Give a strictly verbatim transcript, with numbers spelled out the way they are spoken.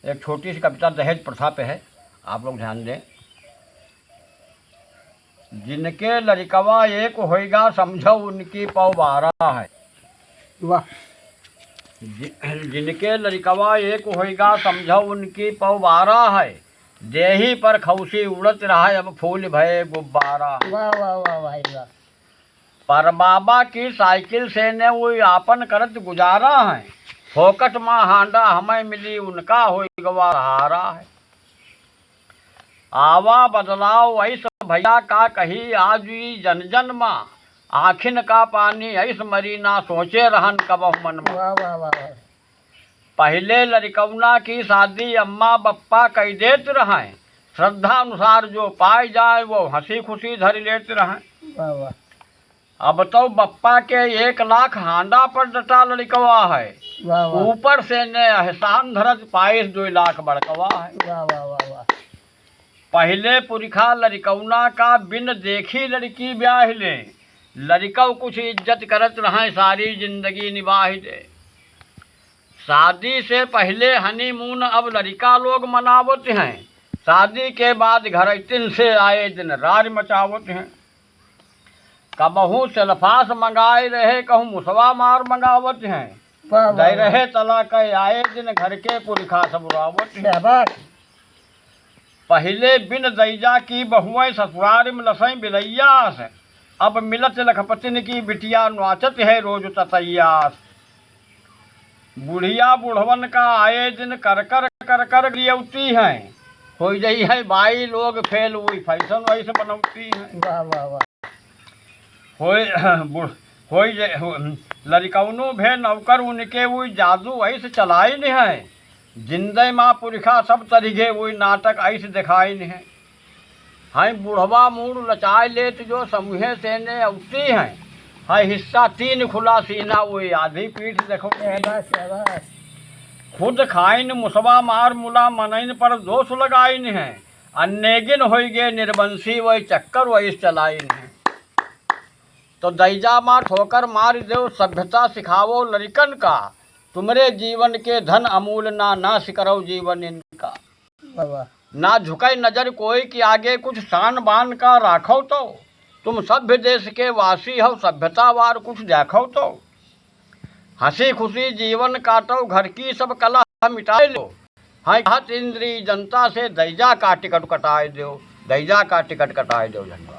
एक छोटी सी कविता दहेज प्रथा पे है, आप लोग ध्यान दें। जिनके लड़िकवा एक होइगा, समझो उनकी पौ बारह है। वाह। जि-, जिनके लड़िकवा एक होइगा, समझो उनकी पौ बारह है। देही पर खौसी उड़त रहा, अब फूल भये गुब्बारा। वाह, वाह, वाह, भाई, वाह। पर बाबा की साइकिल से ने वो आपन करत गुजारा है। फोकट मा हांडा हमें मिली, उनका होई गवा सहारा है। आवा बदलाव ऐस भैया का कही, आज ई जन जन मा। आँखिन का पानी ऐस मरी ना, सोचे रहन कबहु मन मा। वाह, वाह, वाह, वाह। पहिले लड़िकौना की शादी अम्मा बप्पा कइ देत रहैं। श्रद्धा अनुसार जो पाइ जाए, वो हँसी खुशी धरि लेत रहैं। वाह, वाह। अब तउ बप्पा के एक लाख हांडा पर डटा लड़िकवा है। वाह, वाह। ऊपर से ने एहसान धरत पाइस दुइ लाख बड़कवा है। वाह, वाह, वाह, वाह। पहिले पुरखा लड़िकौना का बिन देखी लड़की ब्याहि लें। लड़िकौ कुछ इज्जत करत रहैं, सारी जिंदगी निबाहि दें। शादी से पहिले honeymoon अब लड़िका लोग मनावत हैं। शादी के बाद घरैतिन से आए दिन रार मचावत हैं। कबहूँ सेल्फास मंगाए रहे, कहूँ मुसवा मार मंगावत हैं। वाह, वाह, दै वाह। रहे तला के आए दिन घर के पुरखा सब उड़ावत हैं। शाबाश। पहिले बिन दैजा की बहुएँ ससुरार में लसैं बिलैया से, अब मिलत लखपतिन की बिटिया नाचत है रोज ततैया से। बुढ़िया बुढ़वन का आए दिन कर कर कर कर गरियौती हैं। होइ जइहैं बाई लोग फेल, वही फैशन वैसे बनौती हैं। वाह, वाह, वाह। होय, बुढ़-, होय जे, हो, लड़िकौनो भे नौकर उनके उ जादू ऐस चलाइन है। जिंदे मा पुरखा सब तरिघे उ नाटक ऐस देखाइन है। हैं बुढ़वा मूड़ लचाए लेत जो समूहे से ने अउती हैं। है हिस्सा तीन खुला सीना उ आधी पीठ देखो। शाबाश, शाबाश। खुद खाइन मुसवा मार मुला मनइन पर दोष लगाइन है। अन्नेगिन होइगे निर्बंसी वही चक्कर वही चलाइन है। तो दैजा मा ठोकर मारि देव, सभ्यता सिखावो लड़िकन का। तुमरे जीवन के धन अमूल ना, नाश करौ जीवन इनका। वाह, वाह। ना झुकै नजर कोई के आगे, कुछ शान बान का राखौ तो। तुम सभ्य देश के वासी हौ, सभ्यता वार कुछ देखौ तो। हँसी खुशी जीवन काटौ, घर की सब कलह मिटाए लो। हैं कहत इंद्री जनता से, दैजा का टिकट कटाए देव, दैजा का टिकट कटाए देव। धन्यवाद।